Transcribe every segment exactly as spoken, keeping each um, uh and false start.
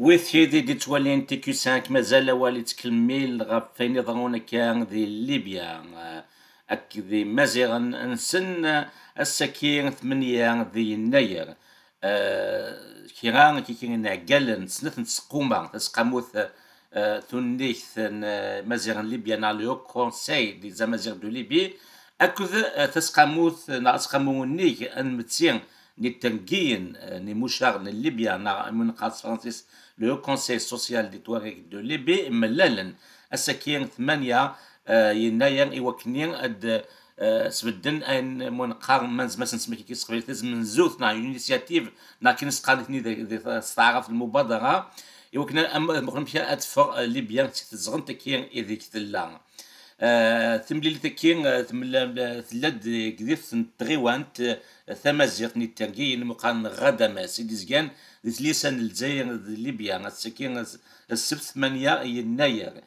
Wid d-yettwalin T Q cinq, mazal awal yettkemmil ɣef wayen iḍerrun akka di Libya, eh, akked Imaziɣen-nsen, eh, ass-agi tmenya di Yennayer. Eh, kra n yiɛeggalen n snat n tseqquma, taseqqamut, eh, tunnigt n, eh, Imaziɣen n Libya neɣ le Haut Conseil des Amazighs de Libye, akked, eh, taseqqamut neɣ aseqqamu unnig anmetti n yitergiyen, eh, n imucaɣ n Libya, neɣ ayen neqqar s tefransist, le Haut Conseil Social des Touaregs de Libye, mlalen ass-agi tmanya, eh, yennayer, i wakken ad, eh, sbedden ayen mu neqqar, ma nezmer ad nsemmi s teqbaylit, tazmenzut, neɣ une initiative, neɣ akken i s-qqaren nitni di, di, s taɛrabt lmubadara, i wakken am, am, ad teffeɣ, eh, Libya seg tezɣent-agi ideg tella. Eh, timlilit-agi, eh, temla-, tella-d deg yiwet n tɣiwant, eh, tamaziɣt n yitergiyen, meqqar Ɣadamas, i d-izgan di tlisa n Lezzayer d Libya, ass-agi, ass-, ssebt tmanya yennayer.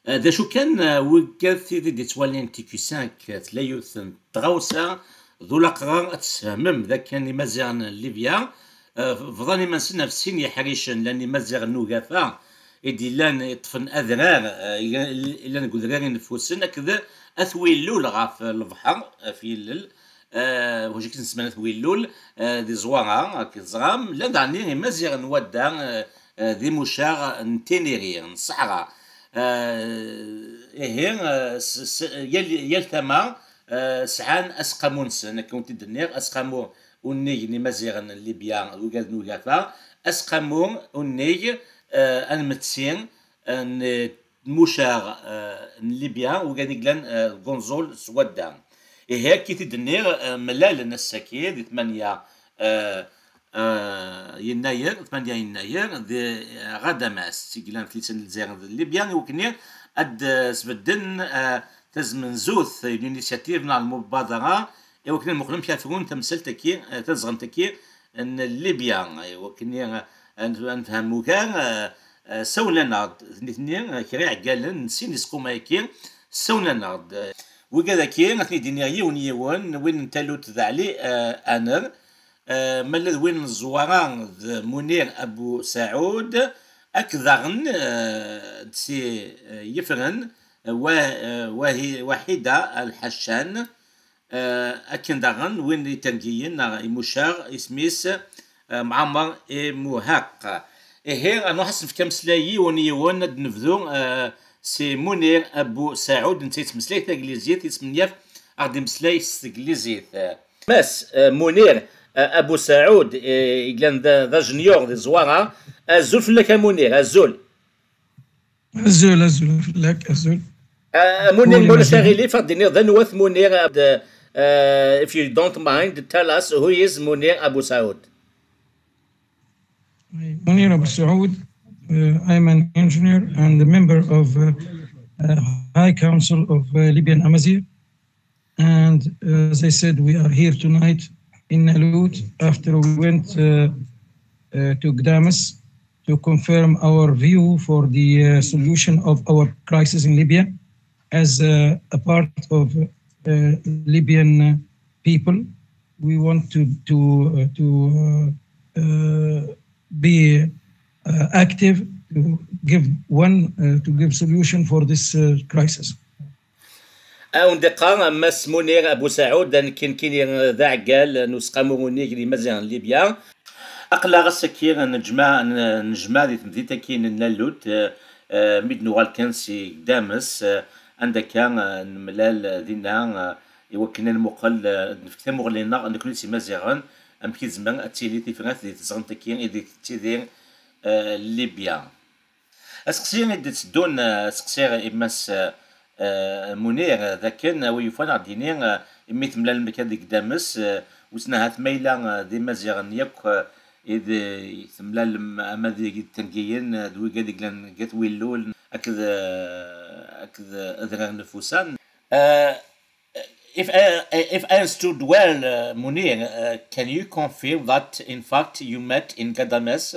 Eh, d acu kan, eh, wigad tid i d-yettwalin T Q cinq, eh, tella yiwet n tɣawsa d ulaqrar ad tfehmem d akken Imaziɣen n Libya, eh, bḍan iman-nsen ɣef sin yeḥricen, llan Imaziɣen n ugafa i d-yellan yeṭṭfen adrar, eh, yellan deg udrar ineffusen, akked At Willul ɣef lebḥer, ɣef yilel, eh, wacu i k-nsemman At Willul, eh, di Zwaṛa, akked Zɣam, llan daɣen Imaziɣen n wadda, eh, eh, di imucaɣ n Tiniri, n ṣṣeḥra. Eh, ihi, eh, s-, s-, yal, yal tama, eh, sɛan aseqqamu-nsen, akken wen-t-id-nniɣ, aseqqamu unnig n Imaziɣen n Libya, wigad n ugafa, aseqqamu unnig, eh, anmetti, eh, n tmucaɣ, eh, n Libya, wigad i yellan, eh, deg unẓul s wadda. Ihi, akka i t-id-nniɣ, eh, mlalen ass-agi di tmanya, eh, eh, yennayer, tmanya yennayer, di, eh, Ɣadamas, i yellan tlisa n Lezzayer d Libya, i wakken ad, eh, sbedden, eh, tazmenzut, une initiative neɣ lmubadara, i wakken ad muqlen kif tefrun tamsalt-agi, eh, tazɣent-agi n Libya, i wakken, eh, ad, ad nefhem ugar, eh, eh, sawlen-aɣ-d nitni, eh, kra iɛeggalen n sin iseqquma-agi, sawlen-aɣ-d. Wigad-agi, ad ten-id-iniɣ yiwen yiwen, win n taluft d Ɛli, eh, Aner, eh, ma d win n Zwaṛa d Munir Abu Saɛud, akked daɣen, eh, d si, eh, Yefren, eh, wa-, eh, wahi-, Waḥida Lḥacan, eh, akken daɣen win itergiyen neɣ imucaɣ, isem-is, eh, Mɛemmer Imuhaq. Ihi, ad nruḥ ad s-nefk ameslay yiwen yiwen, ad nebdu, eh, si Munir Abu Saɛud, netta yettmeslay taglizit, yesmenyaf ad ɣ-d-imeslay s teglizit. Mass, eh, Munir, eh, Abu Saɛud, eh, yellan d, d ajenyur di Zwaṛa. Azul fell-ak a Munir, azul. Azul, azul fell-ak, azul. Eh, Munir, Munir, ma ulac aɣilif, ad d-tiniḍ d anwa-t Munir, eh, eh, if you don't mind, tell us who is Munir Abu Saud. Munir Abu Saud, uh, I'm an engineer and a member of, uh, uh, High Council of, uh, Libyan Amazigh. And, uh, as I said, we are here tonight in Nalut after we went, uh, uh, to Gdamis to confirm our view for the, uh, solution of our crisis in Libya as, uh, a part of, uh, Libyan, uh, people. We want to, to, uh, to, uh, uh, be, uh, active to give one, uh, to give solution for this, uh, crisis. Awen d-iqqar Mass Munir Abu Saɛud, d anekkini d aɛeggal n Useqqamu Unnig n Imaziɣen n Libya. Aql-aɣ ass-agi nejmaɛ, nejmaɛ di temdint-agi n Nalut, eh, eh, mi d-nuɣal kan si Gdames, eh, anda akka, eh, nemlal, eh, dinna, eh, i wakken ad nmuqel, eh, ad nefk tamuɣli-nneɣ nekkni s Imaziɣen, amek i tezmer ad tili tifrat di tezɣent-agi i deg tettidir, eh, Libya. Aseqsi i d-itteddun, eh, seqsiɣ i Mass, eh, eh, Munir, eh, d akken, eh, wi yufan ad d-yini, eh, imi temlalem akka deg Gdames, eh, wissen ahat ma yella, eh, d Imaziɣen yakk, eh, i d, i temlalem ama deg Itergiyen, eh, d wigad i yellan deg At Willul akked, eh, akked, eh, Adrar n Fusan. Eh, If I, if I understood well, uh, Munir, uh, can you confirm that in fact you met in Gadames,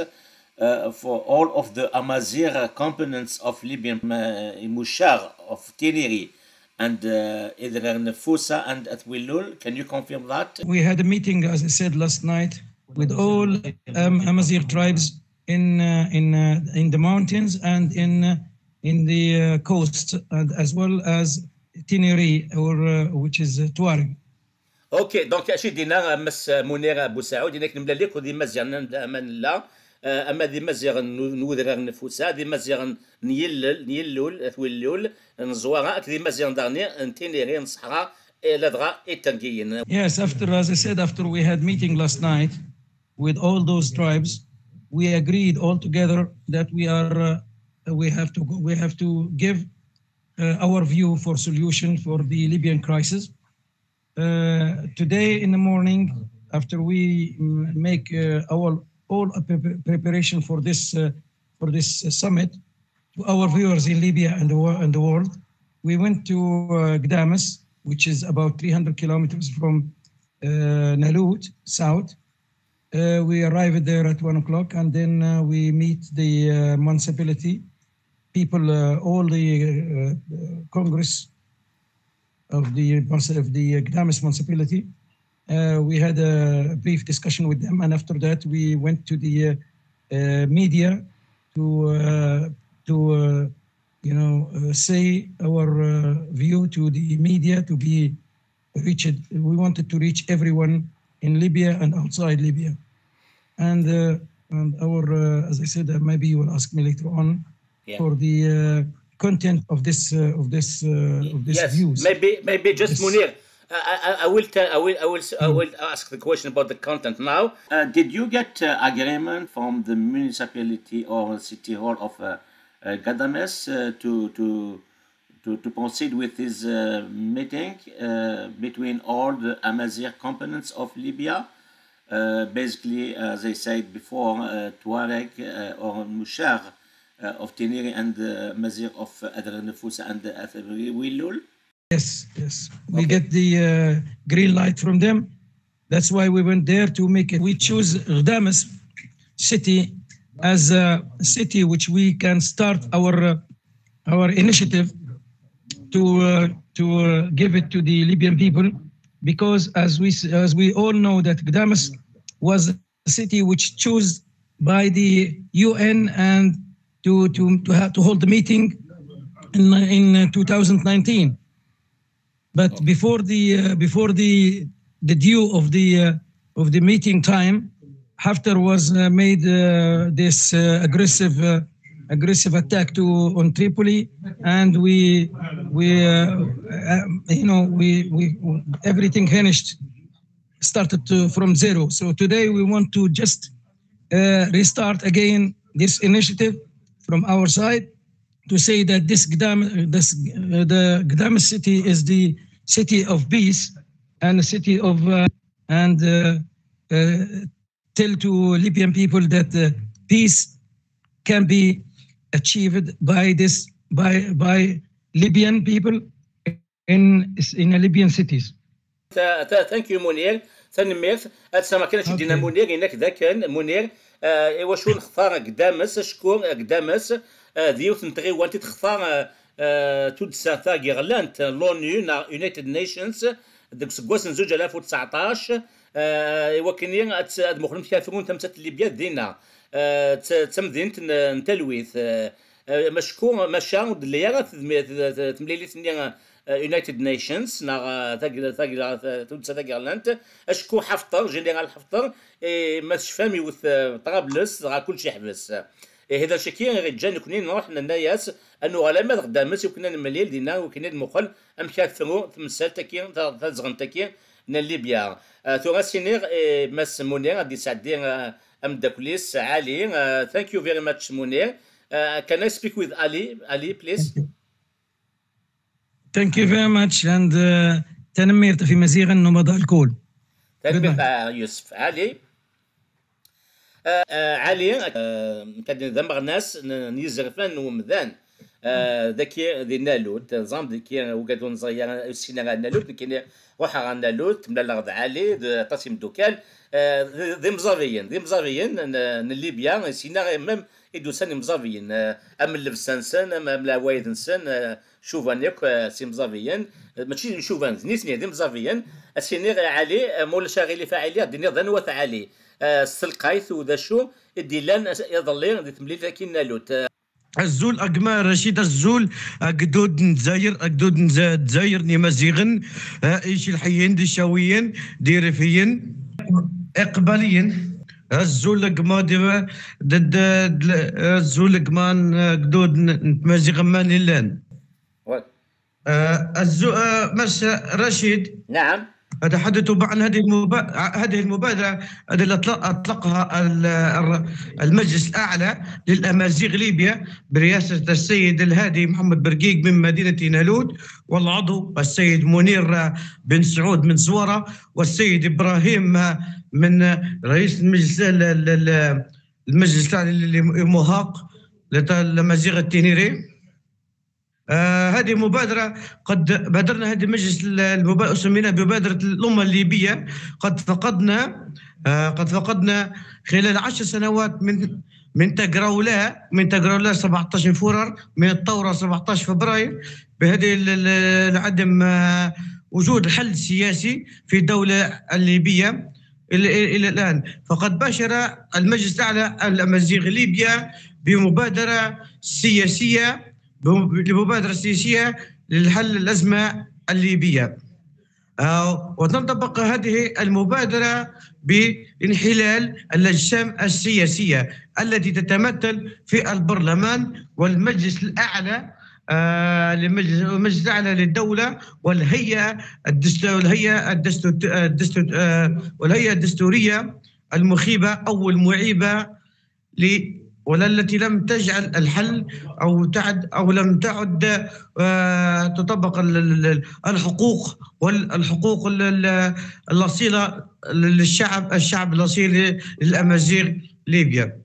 uh, for all of the Amazigh components of Libyan, uh, Mushar, of Tiniri, and, uh, Idrar Nefusa and Atwilul? Can you confirm that? We had a meeting, as I said last night, with all, um, Amazigh tribes in uh, in uh, in the mountains and in uh, in the uh, coast, and as well as Tiniri, or uh, which is uh, Tuareg. اوكي، دونك اشي دينا مس منير ابو سعود، انك نملا ليك ودي مزيان، اما لا، اما دي مزيان نوذر نفوسها، دي مزيان نيلل نيلول ثويلول نزوارا، دي مزيان دارني نتينيري نصحرا، لدغا اتنقيين. Yes, after, as I said, after we had meeting last night with all those tribes, we agreed all together that we are uh, we have to we have to give uh, our view for solution for the Libyan crisis. Uh, today in the morning, after we mm, make uh, our all uh, pre- preparation for this uh, for this uh, summit, to our viewers in Libya and the, wor- and the world, we went to uh, Gdamis, which is about three hundred kilometers from uh, Nalut south. Uh, we arrived there at one o'clock, and then uh, we meet the uh, municipality people, uh, all the uh, uh, Congress of the of the Gdamis municipality. Uh, we had a brief discussion with them, and after that, we went to the uh, uh, media to uh, to uh, you know uh, say our uh, view to the media to be reached. We wanted to reach everyone in Libya and outside Libya, and uh, and our uh, as I said, uh, maybe you will ask me later on Yeah. for the uh, content of this uh, of this uh, of this Yes, views. maybe maybe just Yes. Munir. I, I, I will tell. I will. I will. I will ask the question about the content now. Uh, did you get uh, agreement from the municipality or city hall of uh, uh, Gadames uh, to to to to proceed with this uh, meeting uh, between all the Amazigh components of Libya? Uh, basically, as I said before, uh, Tuareg uh, or Mushar uh, of Tiniri and uh, Amazigh of uh, Adar Nefus and uh, Athari Wilul. Yes, yes. We Okay. get the uh, green light from them. That's why we went there to make it. We choose Gdames city as a city which we can start our uh, our initiative to uh, to uh, give it to the Libyan people, because as we s- as we all know that Gdames was a city which chose by the U N and to to to, have, to hold the meeting in in uh, two thousand nineteen. But before the uh, before the the due of the uh, of the meeting time, Haftar was uh, made uh, this uh, aggressive uh, aggressive attack to on Tripoli, and we we uh, um, you know we we everything finished, started to, from zero. So today we want to just uh, restart again this initiative from our side to say that this Gdam, this uh, the Gdames city is the city of peace and the city of uh, and uh, uh, tell to Libyan people that uh, peace can be achieved by this by by Libyan people in in Libyan cities. Thank you, Munir. Tanemmirt. Ad sama kan ad-tt-id-iniɣ, Munir, inek d akken, Munir, iwacu nextar Gdames? Acku Gdames d yiwet n tɣiwant i textar tuddsa tagiɣlant, l'ONU neɣ United Nations, deg useggas n zuǧ alaf u tseɛṭac, i wakken ad muxlent kafirun tamsalt n Libya dinna. D tamdint n talwit. Macku maca ur d-telli ara temlilit-nni United Nations neɣ tuddsa tagiɣlant, acku Ḥafṭer, Général Ḥafṭer, ma tecfam, iwet Ṭrables, dɣa kullec yeḥbes. Ihi d acu-agi i ɣ-iǧǧan nekkni nruḥ, nerna-yas ad nuɣal arma d Ɣdames i wakken ad nemlil dinna, i wakken ad nmuqel amek ara tefru temsalt-agi tazɣent-agi n Libya. Tura ad s-iniɣ i Mass Munir ad d-isɛeddi ameddakel-is Ɛali. Thank you very much, Munir. Can I speak with Ali? Ali, please. Thank you very much, and uh, tanemmirt ɣef imaziɣen n umaḍal call. Tanemmirt a Yusef. Ali. Ɛali, nekk d ameɣnas n yizerfan n wemdan daki di Nalut. Teẓram daki ugad ur neẓri ara, ur nessin ara Nalut, nekkini ruḥeɣ ɣer Nalut, mlaleɣ d Ɛali, d aṭas imdukal, d imẓabiyen, d imẓabiyen n Libya, sin ara même i d-usan imẓabiyen, am llebsa-nsen, am leɛwayed-nsen, cuban yakk s imẓabiyen, mačči cuban, d nitni d imẓabiyen. Ad s-iniɣ i Ɛali, ma ulac aɣilif a Ɛali, ad d-tiniḍ anwa-t Ɛali. آه، السلقايت وذا شو دي لان يظلين دي تمليل كي نالوت. آه، الزول أجمع رشيد الزول، أجدود نزاير، أجدود نزا-، دزاير نمازيغن، آه، إيش الحيين دي شاويين دي رفيين إقباليين. الزول أجمع دي، د-، د-، د-، الزول أجمع، آه، أجدود ن-، نتمازيغ ماني لان. آه، الزو-، آه، مس رشيد. نعم. أتحدث عن هذه المبا-، هذه المبادرة، هذه اللي أطلق-، أطلقها ال-، الر-، المجلس الأعلى للأمازيغ ليبيا برئاسة السيد الهادي محمد برقيق من مدينة نالوت، والعضو السيد منير بن سعود من زوارة، والسيد إبراهيم من رئيس المجلس ال-، ال-، ال-، المجلس الأعلى للموهاق للأمازيغ التينيري. آه، هذه مبادرة قد بادرنا، هذه مجلس ال-، المبا-، سمينا بمبادرة الأمة الليبية. قد فقدنا، آه، قد فقدنا خلال عشر سنوات من، من تجرولة، من تجرولة سبعتاش فورر، من الثورة سبعتاش فبراير، بهذه ال-، ال-، العدم، آه، وجود حل سياسي في الدولة الليبية إلى، إلى الآن. فقد باشر المجلس الأعلى الأمازيغ ليبيا بمبادرة سياسية، بم-، لمبادرة سياسية للحل الأزمة الليبية. آه، وتنطبق هذه المبادرة بانحلال الأجسام السياسية التي تتمثل في البرلمان والمجلس الأعلى، آه، لمجلس، المجلس الأعلى للدولة والهيئة الدست-، والهيئة الدستو-، الدستو-، آه، والهيئة الدستورية المخيبة أو المعيبة ل-، ولا التي لم تجعل الحل أو تعد، أو لم تعد، آه، تطبق ال-، ال-، ال-، الحقوق وال-، الحقوق ال-، ال-، الأصيلة للشعب، الشعب الأصيل للأمازيغ ليبيا.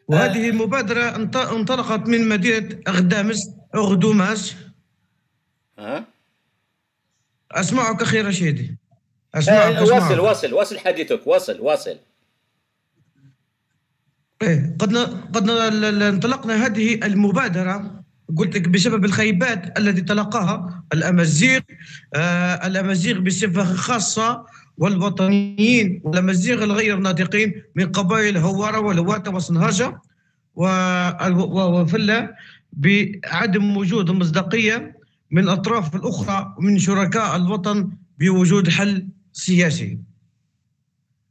وهذه آه. المبادرة انط-، انطلقت من مدينة أغدامس، أغدوماس. ها؟ أسمعك أخي رشيدي، أسمعك، آه، أسمعك. واصل، واصل، واصل حديثك، واصل، واصل. إيه، قد ن-، قد ن-، ال-، ال-، انطلقنا هذه المبادرة، قلت لك، بسبب الخيبات التي تلقاها الأمازيغ، آه، الأمازيغ بصفة خاصة، والوطنيين والأمازيغ الغير ناطقين من قبائل هوارة ولواتة وصنهاجة و-، و-، وفلة، بعدم وجود مصداقية من الأطراف الأخرى ومن شركاء الوطن بوجود حل سياسي.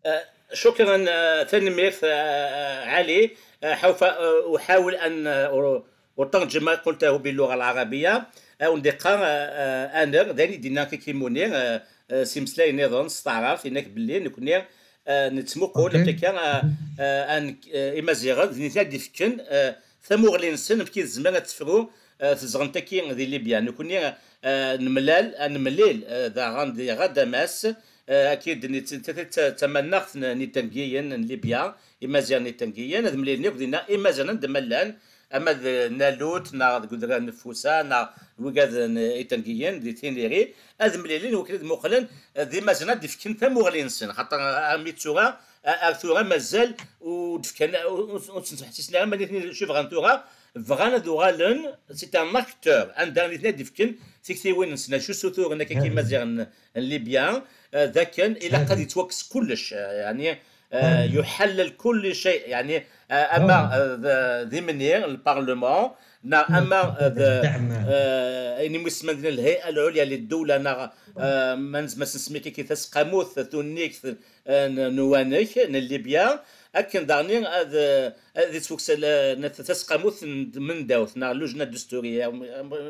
آه، شكرًا، آه، تنميرت، آه، آه، علي. آه، حوف-، آه، أحاول أن، آه، أر-، أترجم ما قلته باللغة العربية. آه، وندقة، آه، آه، أنا، داني دينا كيكيموني، آه، آه، سيمسلاي نيرون، ستعرف، إنك بلي نكوني، آه، نتموقو، أوكي. لابتكا، آه، آه، أن، آه، إمازيغا، دنيا ديفكن، آه، ثموغلين سن، في كي زمان تفرو، آه، تزغن تاكي ذي ليبيا. نكوني، آه، نملال، آه، نمليل، آه، ذا غاندي غدا ماس، آه، أكيد نت-، نت-، نت-، تمنخت ن-، نتنقيين ن ليبيا، إمازيغ نتنقيين، هذا ملي نيوك دينا إمازيغ ندملان، أما ذ-، نالوت، نا ذ-، قدران نفوسا، نا ويقاد ن-، إتنقيين، دي تينيري، هذا ملي لين وكريد مقلن، آه، ذي مازنا دفكن ثموغلين سن، خاطر، آه، أمي تسوغا، آه، آه، ثورة مازال، ودفكن، آه، و-، و-، وتنسحسسنا، أما نتني شوف غنتوغا، بغانا ذو غالن، سي ان أكتور، عندها نتني دفكن، تكتي وين نسنا، شو سوثور، نكا كي مازيغ ن-، ليبيا، آه، ذاكن إلا قد يتوكس كلش، آه، يعني، آه، يحلل كل شيء، يعني، آه، أما، آه، ذ-، ذي مني، البرلمان، نا أما، آه، ذ-، آه، إني مسمى الهيئة العليا للدولة، نا، آه، ما نز-، ما نسمي كي، كي تسقموث، ثونيك، ث-، آه، ن-، نوانيك، ن ليبيا، أكن داني، آه، ذ-، هذه توكس ال-، نت-، تسقموث من، من داوث، ناغ اللجنة الدستورية، م-،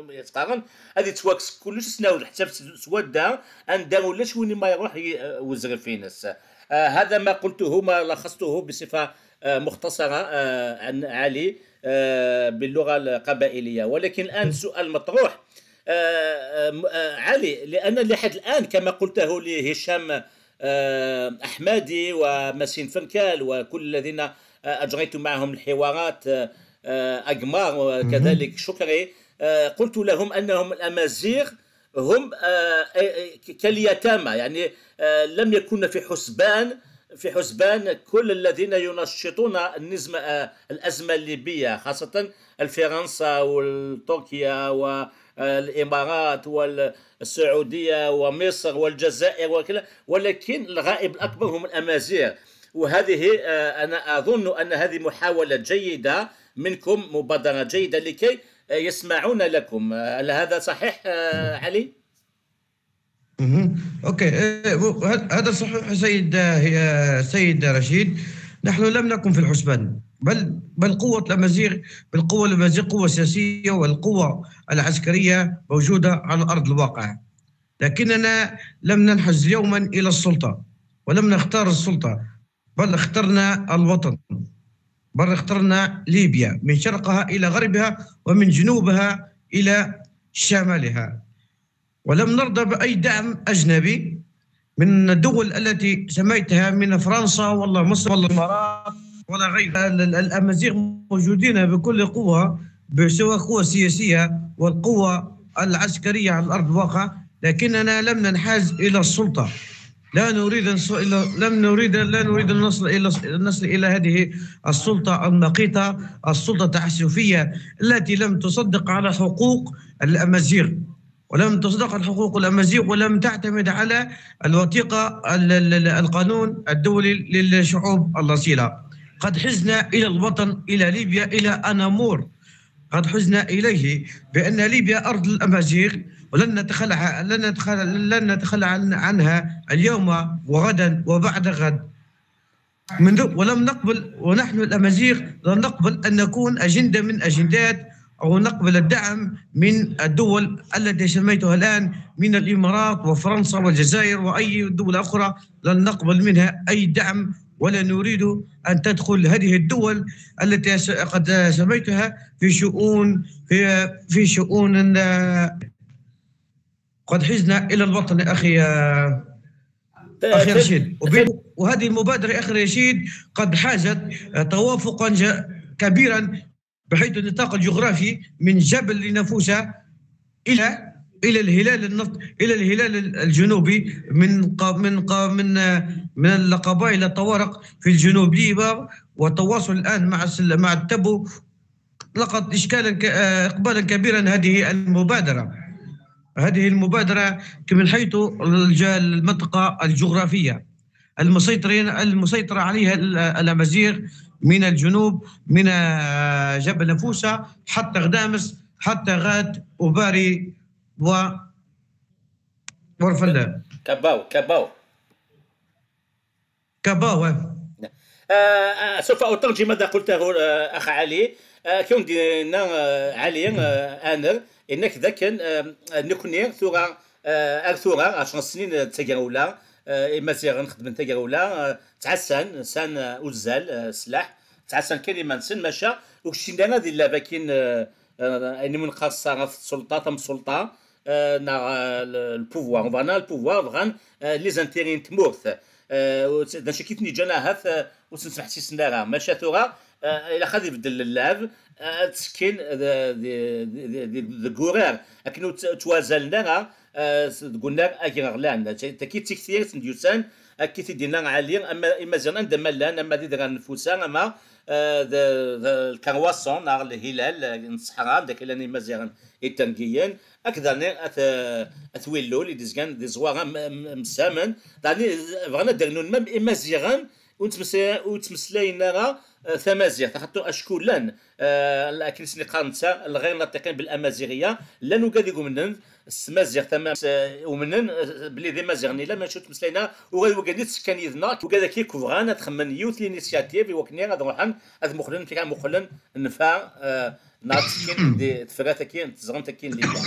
م-، يتقارن. هذه توكس كلش سناود حتى في س-، سودا، أن داو لش وين ما يروح ي-، وزر فينس. آه، هذا ما قلته، ما لخصته بصفة، آه، مختصرة، آه، عن علي، آه، باللغة القبائلية. ولكن الآن السؤال مطروح، آه، آه، م-، آه، علي، لأن لحد الآن كما قلته لهشام، آه، أحمدي وماسين فنكال وكل الذين، آه، أجريت معهم الحوارات، آه، آه، أقمار وكذلك شكري، آه، قلت لهم أنهم الأمازيغ هم، آه، آه، آه، ك-، كاليتامى، يعني، آه، لم يكن في حسبان، في حسبان كل الذين ينشطون النزمة، آه، الأزمة الليبية، خاصة الفرنسا والتركيا و، آه، الإمارات والسعودية ومصر والجزائر وكذا، ولكن الغائب الأكبر هم الأمازيغ. وهذه، آه، أنا أظن أن هذه محاولة جيدة منكم، مبادرة جيدة لكي، آه، يسمعون لكم. آه، هل هذا صحيح، آه، علي؟ مهم. اوكي. إيه، و- هذا صحيح سيد، آه، سيد رشيد. نحن لم نكن في الحسبان، بل بل قوة الأمازيغ، بالقوة الأمازيغ قوة سياسية، والقوة العسكرية موجودة على أرض الواقع. لكننا لم ننحز يوما إلى السلطة، ولم نختار السلطة، بل اخترنا الوطن، بل اخترنا ليبيا من شرقها إلى غربها، ومن جنوبها إلى شمالها. ولم نرضى بأي دعم أجنبي من الدول التي سميتها، من فرنسا ولا مصر ولا الإمارات ولا غيرها. ال- ال- الأمازيغ موجودين بكل قوة، سواء قوة سياسية والقوة العسكرية على الأرض الواقع، لكننا لم ننحاز إلى السلطة. لا نريد أن نصل إلى، لم نريد، لا نريد أن نصل إلى، نصل إلى هذه السلطة المقيتة، السلطة التعسفية التي لم تصدق على حقوق الأمازيغ، ولم تصدق حقوق الأمازيغ، ولم تعتمد على الوثيقة، ال-، ال-، ال-، القانون الدولي للشعوب الأصيلة. قد حزنا إلى الوطن، إلى ليبيا، إلى أنامور. قد حزنا إليه بأن ليبيا أرض الأمازيغ، ولن نتخلى، لن نتخلى، لن نتخلى عن، عنها اليوم وغدا وبعد غد. من دو-، ولم نقبل، ونحن الأمازيغ لن نقبل أن نكون أجندة من أجندات، أو نقبل الدعم من الدول التي سميتها الآن، من الإمارات وفرنسا والجزائر وأي دولة أخرى. لن نقبل منها أي دعم، ولا نريد أن تدخل هذه الدول التي س-، قد سميتها في شؤون، في، في شؤون، آه، قد حزنا إلى الوطن، أخي، آه، أخي رشيد. وب-، وهذه المبادرة، أخي رشيد، قد حازت، آه، توافقا ج-، كبيرا، بحيث النطاق الجغرافي من جبل لنفوسة إلى، إلى الهلال النط-، إلى الهلال الجنوبي، من ق-، من ق-، من، آه، من القبائل الطوارق في الجنوب ليبيا، والتواصل الآن مع السل-، مع التبو. لقد إشكالا ك-، آه، إقبالا كبيرا هذه المبادرة. هذه المبادرة من حيث الج-، المنطقة الجغرافية المسيطرين، المسيطرة عليها ال-، الأمازيغ، من الجنوب، من، آه، جبل نفوسة حتى غدامس، حتى غاد وباري و-، ورفلة. كاباو، كاباو. كاباو. آه، آه، سوف أترجم ماذا قلته، آه، أخ علي. آه، كون دينا، آه، علي، آه، آنر، إنك ذاك، آه، نكني ثورة، آه، أر ثورة، عشر سنين تجرولة، آه، إما زيغن خدمن تجرولة، آه، تعسان، سان، آه، أوزال، آه، سلاح، تعسان كلمة نسن ماشا، وكشين دانا ذي اللعبة كين، آه، آه، يعني من خاصة في السلطة، تم السلطة، آه، ناغ، آه، ال-، البوفوار، فانا البوفوار، فغان، آه، لي زانتيري نتمورث. آه، وت-، داكشي كيف نجانا هاث، آه، وتنسمح سيسنا راه، ماشا ثورة، آه، إلا خذ يبدل اللعب، آه، تسكين، آه، ذا، ذا، ذا، ذا، ذا قرار، لكن وت-، توازلنا راه، آه، س-، قلنا أجي غلان، تا كي تكثير سنديوسان، أكي تدينا علي، أما، إما زين عند ملان، أما دي دغان نفوسان، أما، آه، ذا، ذا الكرواسون، نهار الهلال، آه، نصحرا، داك اللي ما زين يتنقيين، أكذا أث-، أثويلو اللي ديزكان دي زوارا م-، م-، مسامن. يعني، بغينا دير نون مام إمازيغان، ونتمس-، ونتمسلاين راه، آه، ثمازيغ، تخطو أشكولان، آه، لكن سني قارنتا الغير ناطقين بالأمازيغية، لن وقاد يقومنن السمازيغ ثما-، س-، ومنن، آه، بلي ذي مازيغني لا ما نشوف مسلاينا، وغير وقاد يتسكن يذنا، وقاد كي كوفغان تخمن يوث لينيسياتيف، وكني غاد روحن، أذ مخلن، في كان مخلن، نفا، آه، ناتسكين دي تفراتكين، تزغنتكين ليبيا.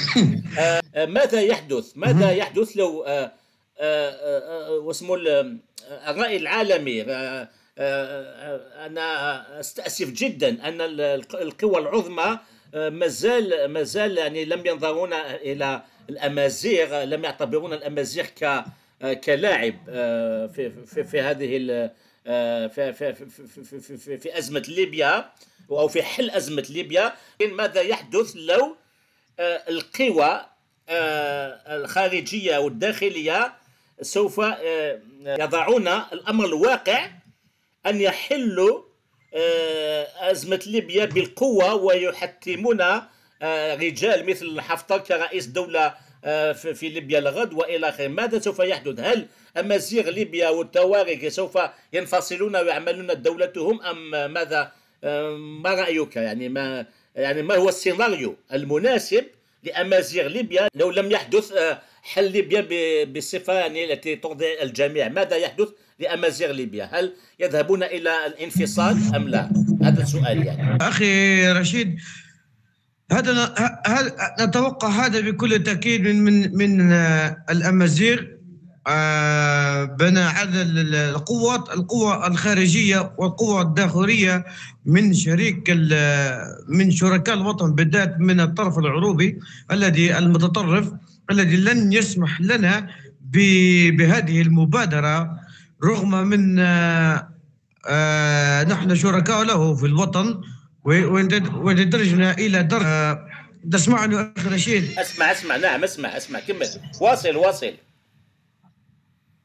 آه، آه، ماذا يحدث؟ ماذا يحدث لو، آه، آه، آه، آه، واسمه ال-، آه، الرأي العالمي، آه، آه، آه، أنا أستأسف جدًا أن ال-، الق-، القوى العظمى، آه، مازال، مازال يعني لم ينظرون إلى الأمازيغ، لم يعتبرون الأمازيغ ك-، آه، كلاعب، آه، في، في، في هذه ال-، آه، في، في، في، في، في، في، في، في أزمة ليبيا أو في حل أزمة ليبيا. لكن ماذا يحدث لو، آه، القوى، آه، الخارجية والداخلية سوف، آه، يضعون الأمر الواقع أن يحلوا، آه، أزمة ليبيا بالقوة، ويحتمون، آه، آه، رجال مثل حفتر كرئيس دولة، آه، في، في ليبيا الغد وإلى آخره. ماذا سوف يحدث؟ هل أمازيغ ليبيا والتوارق سوف ينفصلون ويعملون دولتهم أم ماذا؟ آه، ما رأيك؟ يعني ما، يعني ما هو السيناريو المناسب لأمازيغ ليبيا لو لم يحدث، آه، حل ليبيا ب-، بصفة يعني التي ترضي الجميع؟ ماذا يحدث لأمازيغ ليبيا؟ هل يذهبون إلى الانفصال أم لا؟ هذا السؤال يعني. أخي رشيد، هذا ن-، ه-، هل نتوقع هذا بكل تأكيد من، من، من، آه، الأمازيغ، آه، بنى عدد ال-، ال-، القوات، القوة الخارجية والقوة الداخلية من شريك ال-، من شركاء الوطن، بالذات من الطرف العروبي الذي المتطرف، الذي لن يسمح لنا ب-، بهذه المبادرة، رغم من، آه، آه، نحن شركاء له في الوطن، و-، ويند-، ويندرجنا إلى درجة. آه، تسمعني أخي رشيد؟ أسمع، أسمع، نعم، أسمع، أسمع، كمل. واصل، واصل.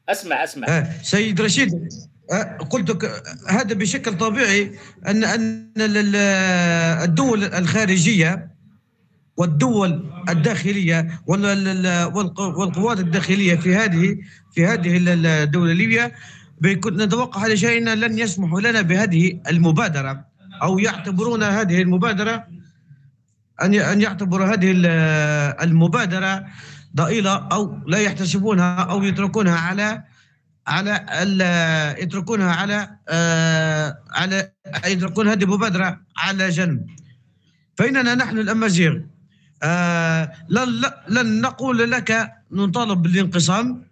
أسمع، أسمع. آه، سيد رشيد، آه، قلت لك، آه، هذا بشكل طبيعي أن، أن ال-، ال-، الدول الخارجية والدول الداخلية وال-، ال-، ال-، والق-، والقوات الداخلية في هذه، في هذه ال-، ال-، الدولة ليبيا، بيكون نتوقع هذا الشيء أن لن يسمحوا لنا بهذه المبادرة، أو يعتبرون هذه المبادرة، أن ي-، أن يعتبروا هذه ال-، المبادرة ضئيلة، أو لا يحتسبونها، أو يتركونها على، على ال-، يتركونها على، آه، على، يتركون هذه المبادرة على جنب. فإننا نحن الأمازيغ، آه، لن، لن نقول لك نطالب بالانقسام،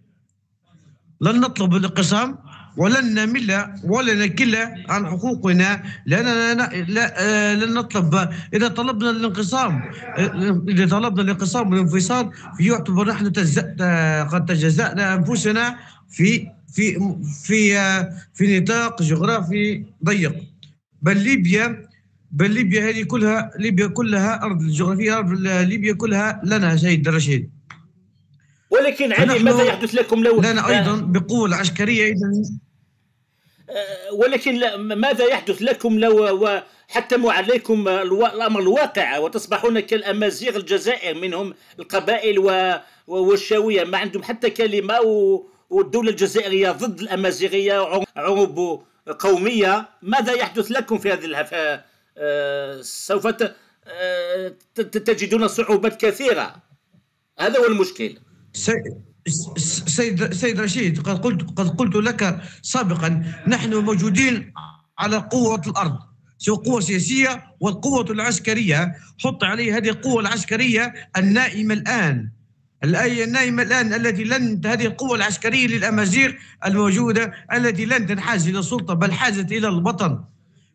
لن نطلب الانقسام، ولن نمل ولا نكل عن حقوقنا، لأننا ن-، لا، آه، لن نطلب. إذا طلبنا الانقسام، آه، إذا طلبنا الانقسام والانفصال، يعتبر نحن تز-، آه، قد تجزأنا أنفسنا في، في، في، آه، في نطاق جغرافي ضيق. بل ليبيا، بل ليبيا هذه كلها، ليبيا كلها أرض الجغرافية، أرض ال-، ليبيا كلها لنا سيد رشيد. ولكن علي، فنحن ماذا يحدث لكم لو لنا أيضًا بقوة العسكرية إذا. آه، ولكن لا، م-، ماذا يحدث لكم لو، آه، حتموا عليكم، آه، الوا-، الأمر الواقع وتصبحون كالأمازيغ الجزائر، منهم القبائل و-، و-، والشاوية ما عندهم حتى كلمة، و-، والدولة الجزائرية ضد الأمازيغية وعروب قومية. ماذا يحدث لكم في هذه الحف-، آه، سوف ت-، آه، ت-، ت-، تجدون صعوبات كثيرة. هذا هو المشكل. سي-، س-، سيد، سيد رشيد، قد قلت، قد قلت لك سابقًا، نحن موجودين على قوة الأرض، سواء قوة سياسية والقوة العسكرية. حط عليه هذه القوة العسكرية النائمة الآن، الآية النائمة الآن التي لن، هذه القوة العسكرية للأمازيغ الموجودة التي لن تنحاز إلى السلطة بل حازت إلى الوطن.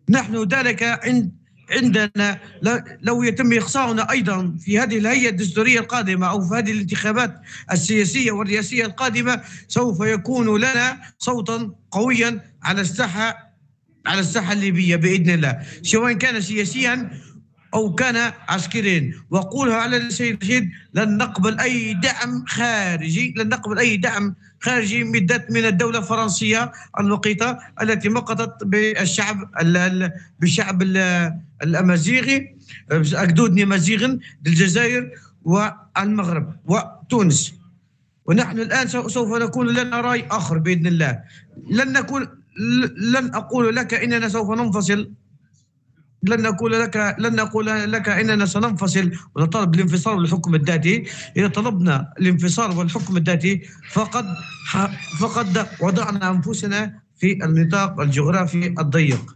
نحن ذلك عند-، عندنا ل-، لو يتم إقصاؤنا أيضًا في هذه الهيئة الدستورية القادمة أو في هذه الانتخابات السياسية والرئاسية القادمة، سوف يكون لنا صوتًا قويًا على الساحة، على الساحة الليبية بإذن الله، سواء كان سياسيًا أو كان عسكريًا. وأقولها على السيد رشيد، لن نقبل أي دعم خارجي، لن نقبل أي دعم خارجي مدت من الدولة الفرنسية المقيتة التي مقتت بالشعب ال-، ال-، بالشعب ال-، الأمازيغي، أجدودني مازيغن، للجزائر والمغرب وتونس. ونحن الآن سو-، سوف نكون لنا رأي آخر بإذن الله. لن نكون، ل-، لن أقول لك إننا سوف ننفصل، لن نقول لك، لن نقول لك إننا سننفصل ونطالب بالانفصال والحكم الذاتي. إذا طلبنا الانفصال والحكم الذاتي فقد ح-، فقد وضعنا أنفسنا في النطاق الجغرافي الضيق.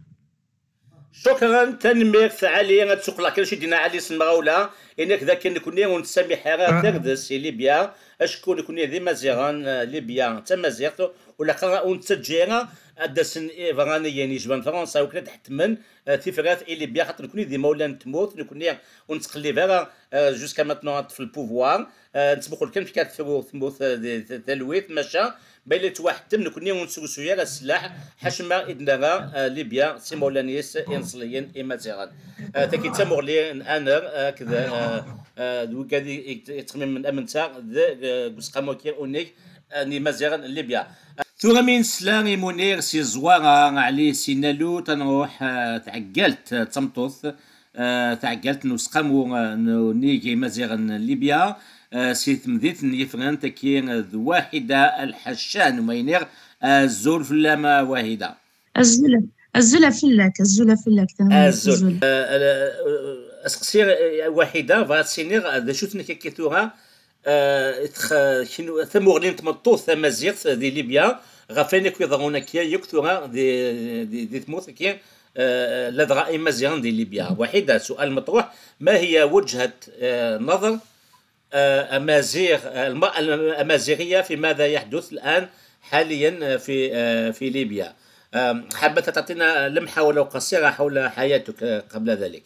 شكرًا، تنميرت علي، غتسوق لا كان شي دينا علي سمغاولا، إنك ذاك نكوني ونسامي حيرة آه. تردس ليبيا، أشكو نكوني ذي مزيغان، آه، ليبيا، تمازيغت، ولا قرا ونتسجيرا، أدسن إيفرانيا نيجبان فرنسا، وكنا تحت من، آه، ثفرات إليبيا، خاطر نكوني ذي مولا نتموت، نكوني ونتقلب على، آه، جوسكا ماتنون في البوفوار، آه، نتبقوا كان في كانت ثموث، ثموث، آه، ذي-، ث-، ثلويث، ماشا، بين توحدتم نكوني ونسوسو يا السلاح، حشمة إذن راه، آه، ليبيا، سي مولانيس، إنصليين، إمازيغان. آه، تاكي تامورلي، أنر، آه، كذا، آه، آه، دوكادي يت-، يتخمم من أمنتا، ذ-، آه، قسقاموكي، أونيك، آه، ني مازيغان، ليبيا. ثورة من سلامي منير سي زوارة علي سينالو تنروح، آه، تعقلت، آه، تمطوث، آه، تعقلت نسقمو، آه، نو-، نيجي مزيغ ليبيا، آه، سيت مدينة يفرن تكي ذ واحدة الحشان ومينير، آه، الزول في اللامة واحدة. الزلة، الزلة في اللك، الزلة في اللك، تنمية الزول. الزلة. آه، آه، آه، أسقسي، آه، واحدة، فاتسينيغ، آه، ذا شو تنكي كثورة، آه، تخ-، شنو، ثمورلين تمطوث ثمازيغت ذي ليبيا، غفينك ويضغونا كيا يكثورة ذي، ذي، ذي ثمورث كيا، آه، لدغا إمازيغن ذي ليبيا. واحدة، سؤال مطروح: ما هي وجهة، آه، نظر، آه، أمازيغ، آه، الم-، الأمازيغية في ماذا يحدث الآن حاليًا، آه، في، آه، في ليبيا؟ آم، حابة تعطينا لمحة ولو قصيرة حول حياتك، آه، قبل ذلك؟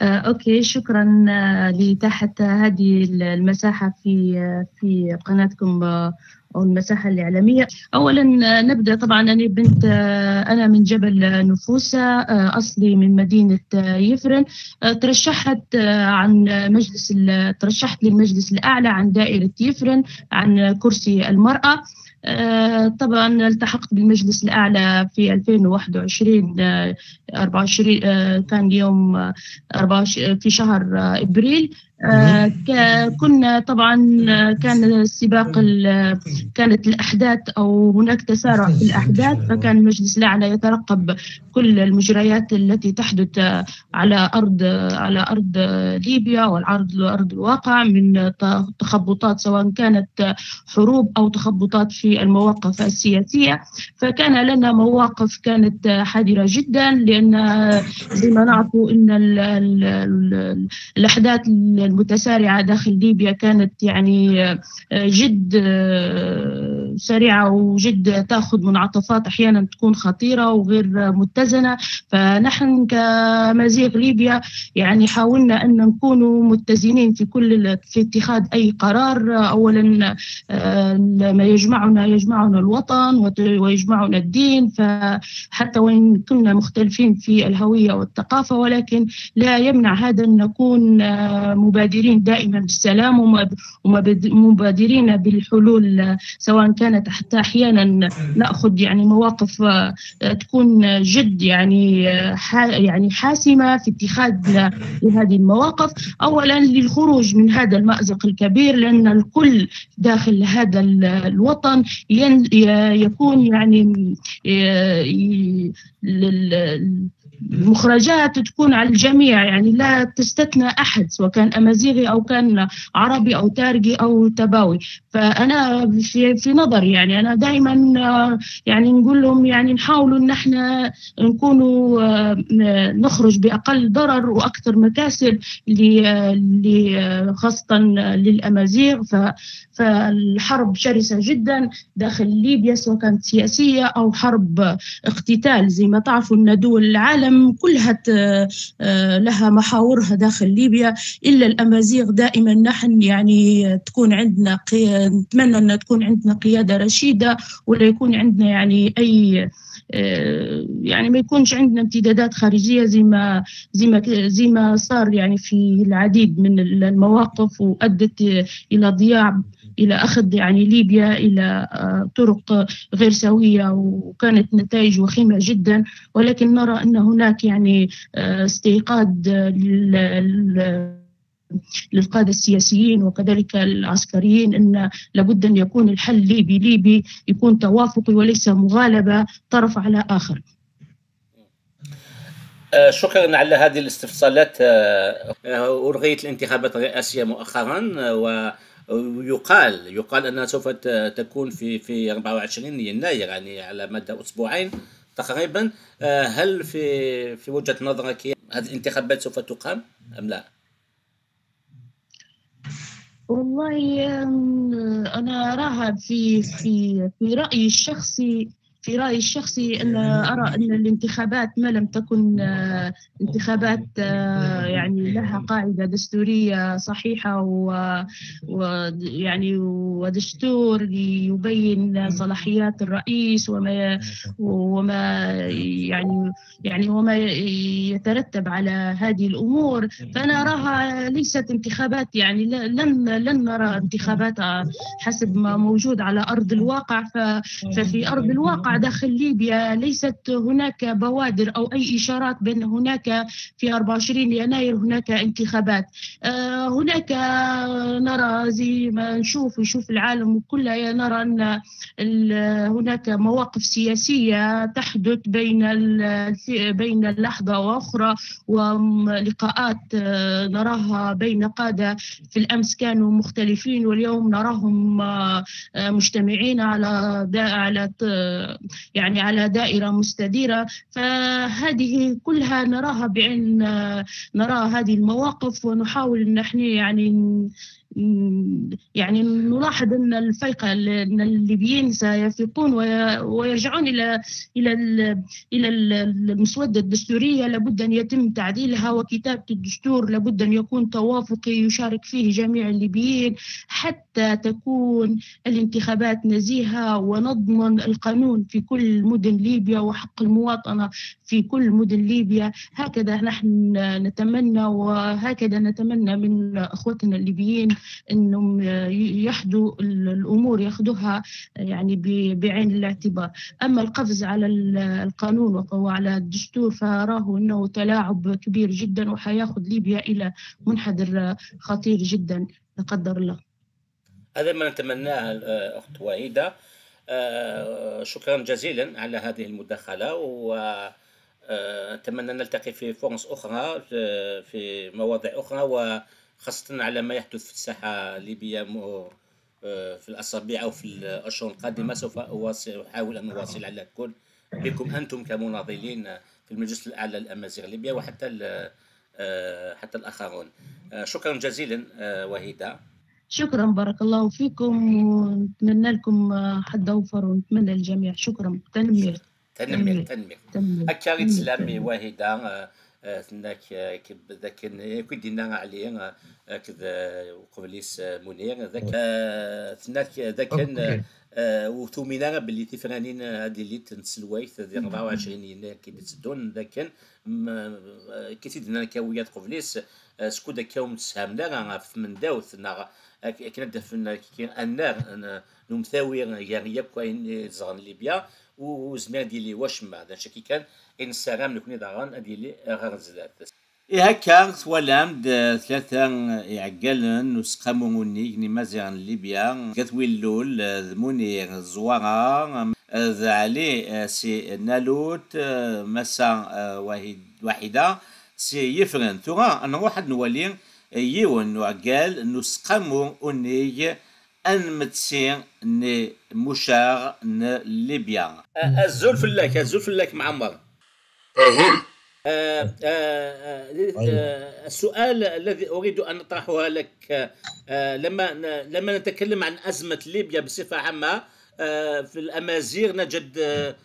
آه، أوكي، شكرًا، آه، لإتاحة هذه المساحة في، آه، في قناتكم، آه، أو المساحة الإعلامية. أولًا، آه، نبدأ طبعًا. أنا بنت، آه، أنا من جبل نفوسة، آه، أصلي من مدينة، آه، يفرن. آه، ترشحت، آه، عن مجلس ال-، ترشحت للمجلس الأعلى عن دائرة يفرن عن كرسي المرأة. آه، طبعًا التحقت بالمجلس الأعلى في ألفين وواحد وعشرين، آه، أربعة وعشرين، آه، كان يوم، آه، أربعة وعشرين في شهر، آه، إبريل. آه، ك-، كنا طبعًا، آه، كان سباق ال-، كانت الأحداث أو هناك تسارع في الأحداث، فكان المجلس الأعلى يترقب كل المجريات التي تحدث، آه، على أرض، آه، على أرض، آه، ليبيا، والعرض، أرض الواقع من ت-، تخبطات، سواء كانت حروب أو تخبطات في المواقف السياسية. فكان لنا مواقف كانت حذرة جدًا، لأن زي ما نعرفوا إن ال-، ال-، ال-، الأحداث المتسارعة داخل ليبيا كانت يعني، آه، جد، آه، سريعة، وجد تأخذ منعطفات أحيانًا تكون خطيرة وغير متزنة. فنحن كمزيغ ليبيا يعني حاولنا أن نكون متزنين في كل ال-، في اتخاذ أي قرار. أولًا، آه، ما يجمعنا، يجمعنا الوطن وت-، ويجمعنا الدين. فحتى وإن كنا مختلفين في الهوية والثقافة، ولكن لا يمنع هذا أن نكون، آه، مبادرين دائمًا بالسلام ومب-، ومبد-، مبادرين بالحلول، آه، سواء كانت حتى أحيانًا نأخذ يعني مواقف، آه، تكون جد يعني، آه، ح-، يعني حاسمة في اتخاذنا لهذه المواقف. أولًا للخروج من هذا المأزق الكبير، لأن الكل داخل هذا ال-، الوطن ين-، ي-، يكون يعني، ي-، ي-، لل-، المخرجات تكون على الجميع، يعني لا تستثنى أحد، سواء كان أمازيغي أو كان عربي أو تارقي أو تباوي. فأنا في، في نظري يعني أنا دائمًا، آه، يعني نقول لهم يعني نحاولوا إن احنا نكونوا، آه، ن-، نخرج بأقل ضرر وأكثر مكاسب ل-، ل-، خاصة للأمازيغ. ف-، فالحرب شرسة جدًا داخل ليبيا، سواء كانت سياسية أو حرب اقتتال. زي ما تعرفوا إن دول العالم كلها ت-، آه، لها محاورها داخل ليبيا، إلا الأمازيغ دائمًا نحن يعني تكون عندنا قي-، نتمنى أن تكون عندنا قيادة رشيدة، ولا يكون عندنا يعني أي، آه، يعني ما يكونش عندنا امتدادات خارجية زي ما، زي ما ك-، زي ما صار يعني في العديد من ال-، المواقف، وأدت إلى ضياع، إلى أخذ يعني ليبيا إلى، آه، طرق غير سوية، وكانت نتائج وخيمة جدًا. ولكن نرى أن هناك يعني، آه، استيقاظ، آه، لل-، لل-، للقادة السياسيين وكذلك العسكريين أن لابد أن يكون الحل ليبي ليبي، يكون توافقي وليس مغالبة طرف على آخر. آه، شكرًا على هذه الاستفصالات. آه، آه، ألغيت الانتخابات الرئاسية مؤخرًا، آه، ويقال، يقال أنها سوف ت-، تكون في، في أربعة وعشرين يناير، يعني على مدى أسبوعين تقريبًا. آه، هل في، في وجهة نظرك هذه الانتخابات سوف تقام أم لا؟ والله، آم، أنا أراها في، في، في رأيي الشخصي، في رأيي الشخصي أن أرى أن الانتخابات ما لم تكن، آه، انتخابات، آه، يعني لها قاعدة دستورية صحيحة و-، و-، يعني ودستور يبين صلاحيات الرئيس وما، وما يعني يعني، وما ي-، يترتب على هذه الأمور. فنراها ليست انتخابات، يعني، ل-، لن، لن نرى انتخابات حسب ما موجود على أرض الواقع. ف-، ففي أرض الواقع داخل ليبيا ليست هناك بوادر أو أي إشارات بأن هناك في أربعة وعشرين يناير هناك انتخابات. آه، هناك نرى زي ما نشوف، يشوف العالم كله، نرى أن ال-، هناك مواقف سياسية تحدث بين ال-، بين لحظة وأخرى، ولقاءات، آه، نراها بين قادة في الأمس كانوا مختلفين، واليوم نراهم، آه، آه، مجتمعين على دا-، على ت-، يعني على دائرة مستديرة. فهذه كلها نراها بعين، آه، نرى هذه المواقف، ونحاول أن نحن، يعني، ن-، ن-، يعني نلاحظ أن الفيقة، أن الليبيين سيفيقون وي-، ويرجعون إلى، إلى ال-، إلى ال-، المسودة الدستورية. لابد أن يتم تعديلها، وكتابة الدستور لابد أن يكون توافقي يشارك فيه جميع الليبيين، حتى تكون الانتخابات نزيهة، ونضمن القانون في كل مدن ليبيا وحق المواطنة في كل مدن ليبيا. هكذا نحن نتمنى، وهكذا نتمنى من أخوتنا الليبيين أنهم يحدوا ال-، الأمور، ياخدوها يعني ب-، بعين الاعتبار. أما القفز على ال-، القانون وق-، وعلى الدستور، فراه أنه تلاعب كبير جدًا، وحياخد ليبيا إلى منحدر خطير جدًا، لا قدر الله. هذا ما نتمناه، آه، أخت وحيدة. آه، شكرًا جزيلًا على هذه المداخلة، و، آه، أتمنى نلتقي في فرص أخرى، في، في مواضيع أخرى، وخاصة على ما يحدث في الساحة الليبية م-، آه، في الأسابيع أو في الأشهر القادمة. سوف أواصل، أحاول أن أواصل على كل بكم أنتم كمناضلين في المجلس الأعلى للأمازيغ ليبيا، وحتى ال-، آه، حتى الآخرون. آه، شكرًا جزيلًا، آه، وحيدة. شكرًا، بارك الله فيكم، ونتمنى لكم، آه، حظ أوفر، ونتمنى للجميع. شكرًا. تنمير. تنمير، تنمير. هكا غير تسلمي وحيدة، آه، آه، ثناك، آه، كب-، ذاكن، آه، كي دينا علي، آه، آه، كذا وقبليس، آه، منير، ذاك، آه، ثناك، ذاكن، آه، آه، وثومينا باللي تفرانين، آه، هذه اللي تنسلويت، هذه أربعة وعشرين يناير كي بتسدون، ذاكن، م-، آه، كي تدنا كاويات قبليس، آه، سكودا كاوم تسهمنا، آه، في من داوث، نا، آه، كي ندفن، آه، كي أنار، آه، نمثاوي، آه، يا رياب كوين، آه، زغن ليبيا، وزمير ديلي واش ما هذا شكي كان. إن السلام نكوني داغن ديلي غير زلات. إيه هكا، ثوالام د ثلاثة يعقلن وسقامو ونيك نمازيغن ليبيا، قتوي اللول، ذ منير، زوارة، ذ علي، سي نالوت، مسا، واحد، واحدة، سي يفرن. ثورة نروح نولي يون وعقال نسقامو ونيك أنمتسي نمشاغ نليبيا. أزول فلاك، أزول فلاك معمر. أهل. آه، آه، آه، آه، السؤال الذي أريد أن أطرحه لك، آه، لما ن-، لما نتكلم عن أزمة ليبيا بصفة عامة، آه، في الأمازيغ نجد، آه،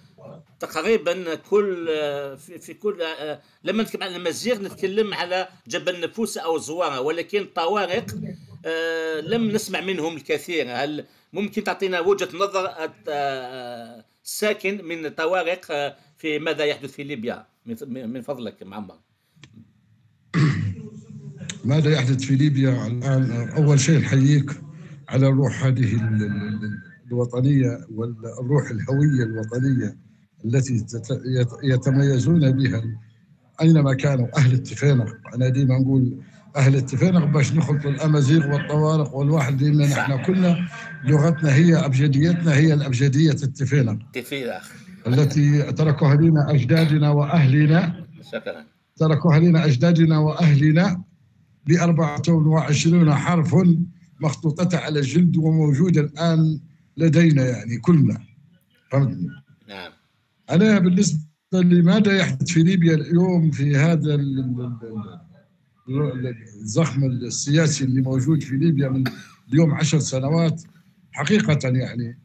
تقريبًا كل، آه، في، في كل، آه، لما نتكلم عن الأمازيغ نتكلم على جبل نفوسة أو زوارة، ولكن طوارق، آه، لم نسمع منهم الكثير. هل ممكن تعطينا وجهة نظر الت-، آه، ساكن من طوارق، آه، في ماذا يحدث في ليبيا؟ من ف-، من فضلك معمر. ماذا يحدث في ليبيا الآن؟ أول شيء نحييك على الروح هذه ال-، ال-، ال-، الوطنية والروح الهوية الوطنية التي تت-، يت-، يتميزون بها أينما كانوا أهل التفينق. أنا ديما نقول أهل التفينق باش نخلطوا الأمازيغ والطوارق والواحد، لأن نحن كلنا لغتنا هي أبجديتنا، هي الأبجدية التفينق تفيدة. التي تركوها لنا أجدادنا وأهلنا. شكرًا. تركوها لنا أجدادنا وأهلنا بأربعة وعشرين حرف مخطوطة على الجلد وموجودة الآن لدينا، يعني، كلنا. فهمتني؟ نعم. أنا بالنسبة لماذا يحدث في ليبيا اليوم في هذا ال-، ال-، ال-، ال-، الزخم السياسي اللي موجود في ليبيا من اليوم عشر سنوات، حقيقة، يعني،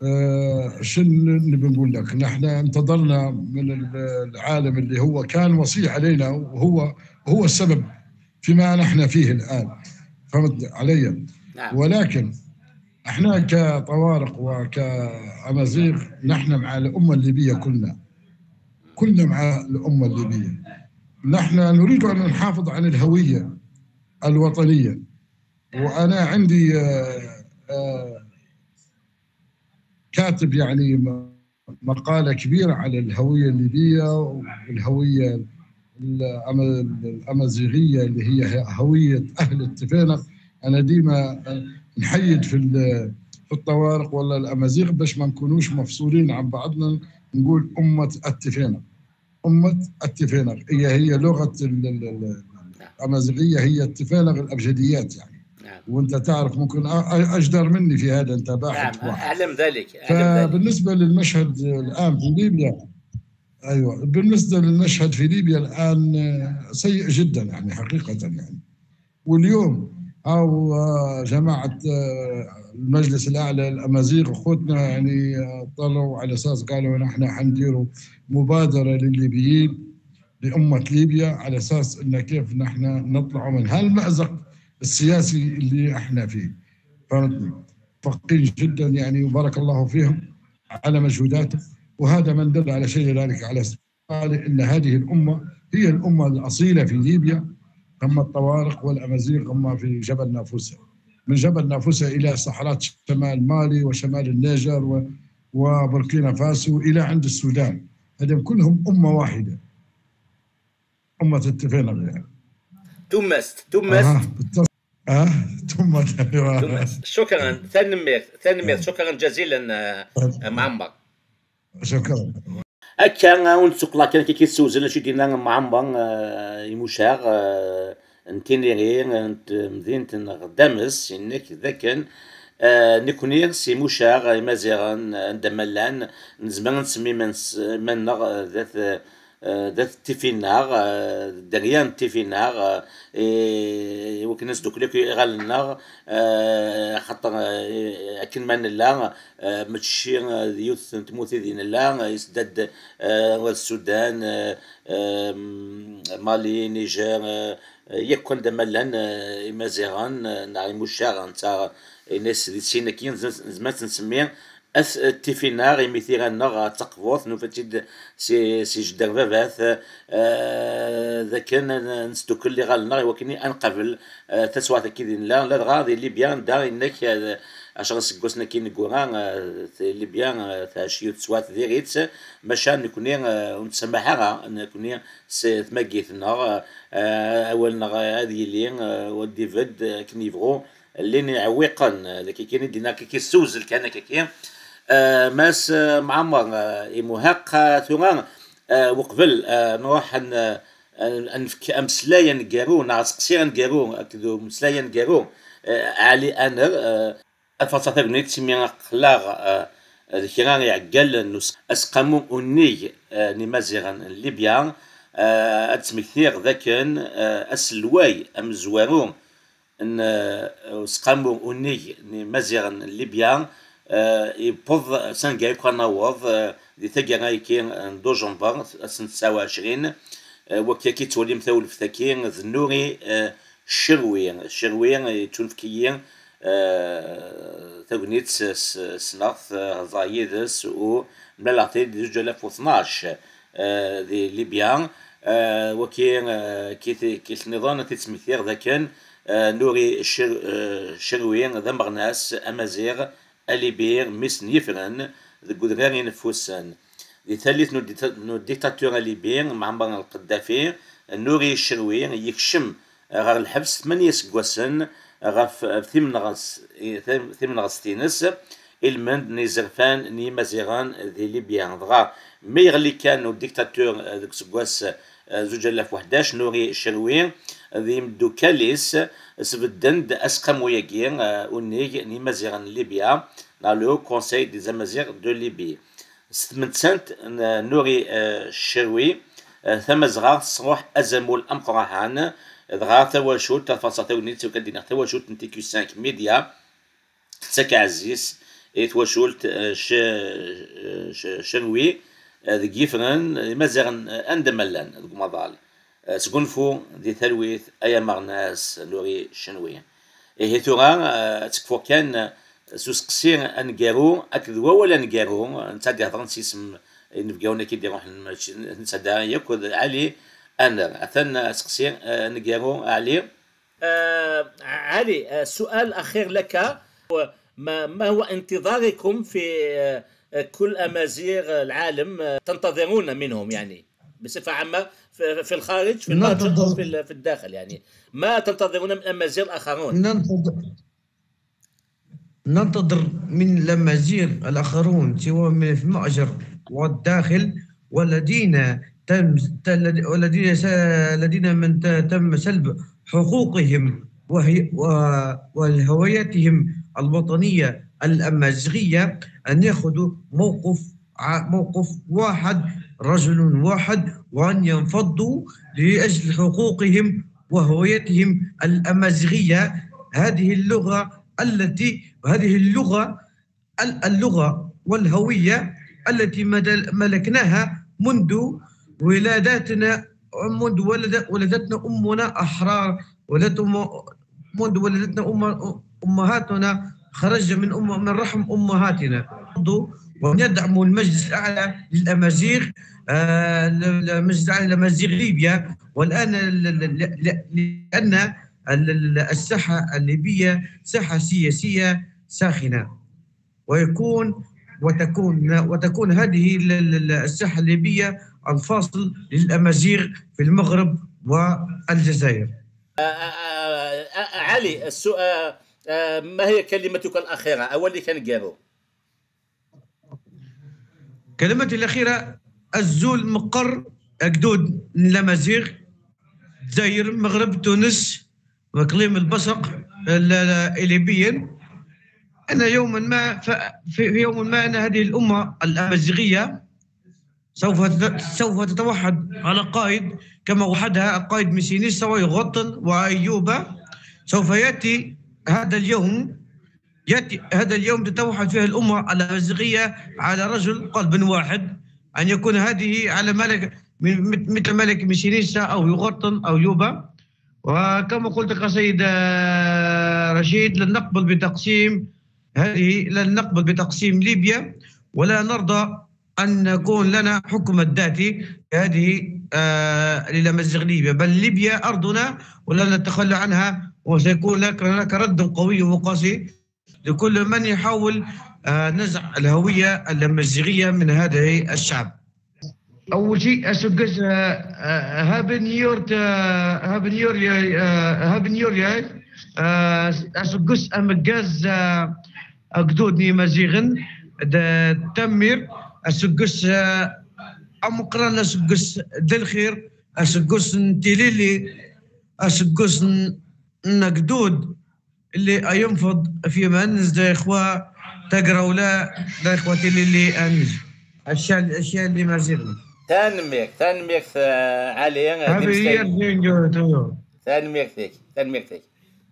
آه، شن نبي نقول لك؟ نحن انتظرنا من ال-، العالم اللي هو كان وصي علينا، وهو، هو السبب فيما نحن فيه الآن. فهمت علي؟ نعم. ولكن احنا كطوارق وكأمازيغ، نحن مع الأمة الليبية كلنا. كلنا مع الأمة الليبية. نحن نريد أن نحافظ على الهوية الوطنية. وأنا عندي، آه، آه، كاتب يعني م-، مقالة كبيرة على الهوية الليبية والهوية الأم-، الأمازيغية، اللي هي هوية أهل التفينق. أنا ديما، آه، نحيد في ال-، في الطوارق ولا الأمازيغ باش ما نكونوش مفصولين عن بعضنا، نقول أمة التفينق. أمة التفينق هي، هي لغة ال-، ال-، ال-، نعم. الأمازيغية هي التفينق الأبجديات يعني. نعم. وأنت تعرف ممكن أ-، أ-، أجدر مني في هذا، أنت باحث نعم، واحد. أعلم ذلك، أعلم ذلك. فبالنسبة للمشهد الآن في ليبيا، أيوة، بالنسبة للمشهد في ليبيا الآن، آه، سيء جدًا يعني، حقيقة يعني. واليوم هاو، آه، جماعة، آه، المجلس الأعلى الأمازيغ أخوتنا يعني، آه، طلعوا على أساس قالوا: "نحن حنديروا مبادرة للليبيين، لأمة ليبيا، على أساس إن كيف نحن نطلعوا من هالمأزق السياسي اللي إحنا فيه." فهمتني؟ فقين جدًا يعني، وبارك الله فيهم على مجهوداتهم. وهذا من دل على شيء ذلك، على قال إن هذه الأمة هي الأمة الأصيلة في ليبيا، أما الطوارق والأمازيغ أما في جبل نافوسة، من جبل نافوسة إلى صحراء شمال مالي وشمال النيجر و-، وبوركينا فاسو إلى عند السودان. هذم كلهم أمة واحدة، أمة التفينق يعني. تومست، تومست. آه، بالتص-، آه، تومست، أيوة. تومست. شكرًا، ثنمير، ثنمير، آه. شكرًا جزيلًا، آه، آه. معمر. شكرًا. أكا ونسوق لا كان كي كيسوزن شي دينا معمر، آه، يموشاغ، آه، نتينيري، نت-، مدينة غدامس، إنك ذاكن، آه، نكوني سي موشاغ، مازيغن، آه، ندملان، نزمن نسمي من س-، من نغ-، آه، ذات، آه، ذات تيفيناغ، آه، دريان تيفيناغ، آه، إيه، وكنس دوكليك يغلناغ، آه، خاطر، آه، أكن ما نلا، آه، متشي، آه، يوث تموثي دي نلا، آه، يسدد، آه، والسودان، آه، آم، مالي، نيجر، آه، يكون دملن، آه، إمازيغان، آه، نعي مشاغن، تا إناس دي سينا كي نز-، زمان تنسمي أس-، التيفينار، إميثيغان نغ تقبوث، نوفتيد سي، سي جدر بابات، آه، ذاكن نستوكل لي غالنا، وكني أنقبل، آه، تسوات كي دين لا، لا دغا دي ليبيا، دا إنك، آه، أشغل سكوسنا كي نقورا، آه، ليبيا، آه، تاشيو تسوات ديريت، ماشان نكوني، آه، ونتسمح، نكوني س-، ثماقيتنا، آه، أولنا هذه لي، آه، وديفيد، آه، كنيفرو، اللي نعويقا، آه، لكي كيني دينا كي كي سوزل كان كي كي. آه، ماس، آه، معمر، آه، إمهاق، آه، ثوران، آه، وقبل، آه، نروح ن-، آه، نفك أمسلايا نقارو، نعسقسي نقارو، أكدو مسلايا نقارو، آه، علي أنر، آه، الفرصة تاكنيت سمي قلاغ، آه، ذكرى يعقل نس-، أسقامو أنيج، آه، نمازيغا ليبيا، آه، أتسمكتيغ ذاكن، آه، أسلواي أمزوارو، إن، آه، أسقامو أنيج نمازيغا ليبيا، آه، يبوض سانجاي كواناوض، آه، دي تاجرايكي، آه، دوجنفر، أسن تسعة وعشرين، آه، وكيكي تولي مثول فتاكي، ذنوري، آه، الشروي، الشروي يتونفكيين، آه، تاغنيت س-، س-، سنغت، آه، زايدس و ملاتي دي زوج آلاف واثناش، آه، دي ليبيا، آه، وكي، آه، كي ث-، كي النظام تتسمكتير ذاكن، آه، نوري الشر-، آه، الشروي ذا مغناس أمازيغ، أليبير ميس نيفرن ذي قدراري نفوسن. دي ثالث نو ديتا-، نو ديكتاتور أليبير معمر القدافي، نوري الشروي يكشم غير الحبس ثمانية سكواسن، غف ثمنغس، ثمنغس تينس، المند نيزرفان نيمازيغان ذي ليبيا. دغا مي غلي كان الديكتاتور ذوك سكواس، آه، زوج آلاف وحداش، نوري الشروي، ذي مدو كاليس، سبدند أسقم وياكي، آه، ونيج نيمازيغان ليبيا، لا لو كونساي دي زامازيغ دو ليبي. ستمنتسنت ن-، نوري، آه، الشروي، آه، ثمزغا صروح أزمول أمقراهان، دغا ثواشوت، تفاصيل ثوني، تسوكا دينا ثواشوت نتي كيو سانك ميديا، تساك عزيز، إي ثواشولت، آه، ش-، آه، ش-، شروي، آه، ذي جيفرن، آه، مازيغن، آه، أندملان، ذي مضال. آه، سقنفو ذي ثلويث أيا مغناس نوري شنوي. إيه ثورة، آه، تكفو كان، آه، سوسقسي أنقارو، أكد ولا أنقارو، آه، نتا قهضرن سيسم نبقاو كي يروح نمشي نسدها ياكل علي. أنا أثنى سقسي، آه، نقارو علي. آه، علي، آه، سؤال أخير لك. ما، ما هو انتظاركم في، آه، آه، كل أمازيغ العالم، آه، تنتظرون منهم، يعني، بصفة عامة، في، في الخارج، في الماتش، ننتظر، في ال-، في الداخل، يعني، ما تنتظرون من الأمازيغ الآخرون؟ ننتظر، ننتظر من الأمازيغ الآخرون، سواء من في المأجر والداخل، والذين تم، والذين س-، الذين من ت-، تم سلب حقوقهم وهي-، و-، وهويتهم الوطنية الأمازيغية، أن يأخذوا موقف ع-، موقف واحد، رجل واحد، وأن ينفضوا لأجل حقوقهم وهويتهم الأمازيغية. هذه اللغة التي، هذه اللغة ال-، اللغة والهوية التي مدل-، ملكناها منذ ولاداتنا، منذ ولد-، ولدتنا أمنا أحرار، ولدت أم-، منذ ولدتنا أم-، أمهاتنا، خرج من أم-، من رحم أمهاتنا. وأن يدعموا المجلس الأعلى للأمازيغ، آه، ل-، المجلس الأعلى لأمازيغ ليبيا. والآن ل-، ل-، ل-، ل-، لأن ال-، ال-، الساحة الليبية ساحة سياسية ساخنة، ويكون، وتكون، وتكون هذه ال-، ال-، ال-، الساحة الليبية الفاصل للأمازيغ في المغرب والجزائر. آه، آه، آه، آه، علي، السؤال، آه، ما هي كلمتك الأخيرة؟ أول اللي كان قالوا. كلمتي الأخيرة: أزول مقر أجدود الأمازيغ، جزائر، مغرب، تونس، وإقليم البصق ال-، ال-، الليبيين. أنا يومًا ما ف-، في، في يوم ما أنا هذه الأمة الأمازيغية سوف تت-، سوف تتوحد على قائد كما وحدها قائد ميسينيسا ويغطن وأيوبا. سوف يأتي هذا اليوم، يأتي هذا اليوم تتوحد فيها الأمة الأمازيغية على رجل قلب واحد، أن يكون هذه على ملك، من، مثل ملك ميسينيسا أو يغطن أو يوبا. وكما قلت لك يا سيد، آه، رشيد، لن نقبل بتقسيم هذه، لن نقبل بتقسيم ليبيا، ولا نرضى أن نكون لنا حكم ذاتي هذه، آه، للأمازيغ ليبيا، بل ليبيا أرضنا ولن نتخلى عنها، وسيكون لك، هناك رد قوي وقاسي لكل من يحاول، آه، نزع الهوية الأمازيغية من هذه الشعب. أول شيء أسقس، آه، آه، هابن يورت، آه، هابن يور، آه، هابن يور، آه، أسقس أمجاز، آه، أجدودني مزيغن، د-، تمير، أسقس، آه، أمقران، أسقس دلخير، أسقس تيليلي، أسقس نقدود، اللي ينفض في منز ده إخوة تقرأ ولا ده إخوة تيليلي أنج. أشياء، الأشياء اللي ما زلنا. تنميك، تنميك، آه، علي، آه، دي هذه هي مستوى. الدين جو تو. تنميك فيك، تنميك فيك.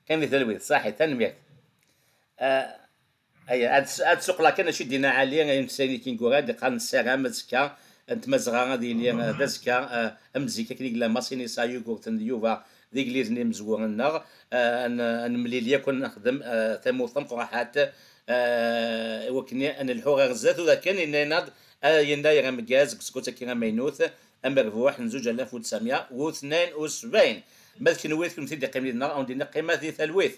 كان ذي تلويث، صحيح، تنميك. آه، أي، هاد الس-، هاد السوق لا كان شي دينا عالية، غير نسالي كي نقول هاد قال نسالها مزكا، أنت مزغا غادي لي، آه، دزكا، آه، أمزيكا كي قلنا ماسيني سايو قلت يوفا ديك لي زني مزورنا، آه، أن، أن ملي ليكن نخدم، آه، ثمو ثم قراحات، آه، وكني أن الحوغ غزات وذا كان ينايناد، آه، يناير مقاز، كسكوتا كي مينوث، أمربوح، نزوج ألاف وتسعمية وثنين وسبعين. ما كنويت كنت دي قيمة النار، أو دينا قيمة ذي ثلويث.